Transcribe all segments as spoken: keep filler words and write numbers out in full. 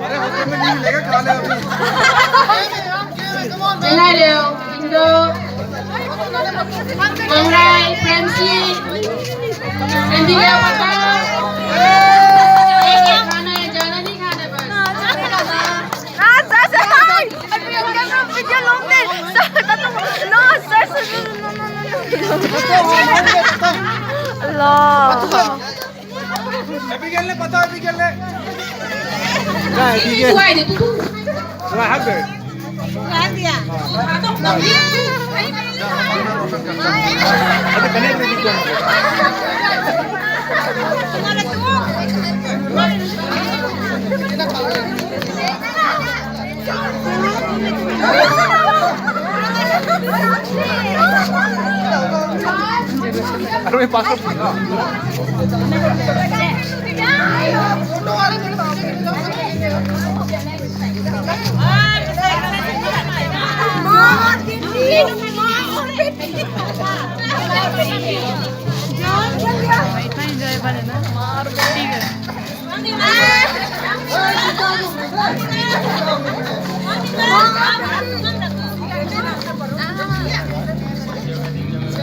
अरे, होटल में नहीं मिलेगा, खा ले अभी। Chennai Leo, Indo, Kongrai, Premsi, Andy Leo, Pata. ये खाना है, ज्यादा नहीं खाना बस। हाँ, सर, सर, हाय। अभी हम कैमरा वीडियो लोग ने, सर, खत्म। No, sir, sir, no, no, no, no, no। Allah. Abigail ne, pata Abigail ne. Abigail. Wah, hak de.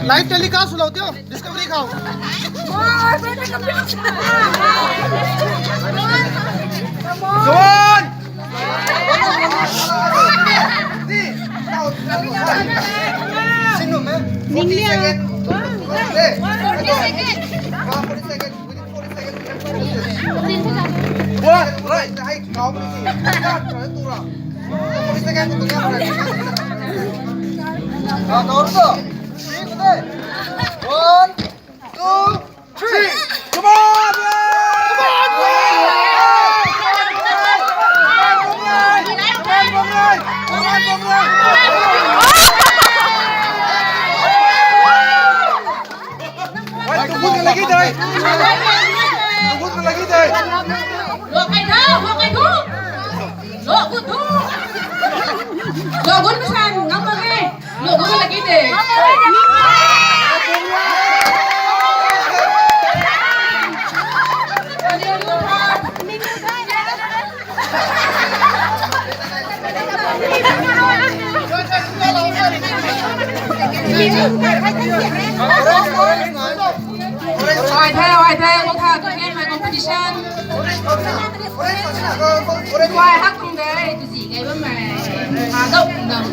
Live telecast swlou tio, Discovery khou. Zone! Sinu me. Forty second. Forty second. Within forty second. One, right. Forty second. One, two, three. Come on! Come on! Wait, tabut na lagi de. Tabut na lagi de. Lo kai tho, lo kai tho. Lo gut tho. Lo gut masan, ngam mak e. Lo gut na lagi de. Wai the, wai the, ko tha, ko gen my competition. Wai hak kung de, tu zi gai bam mai. Ha, dou kung dou.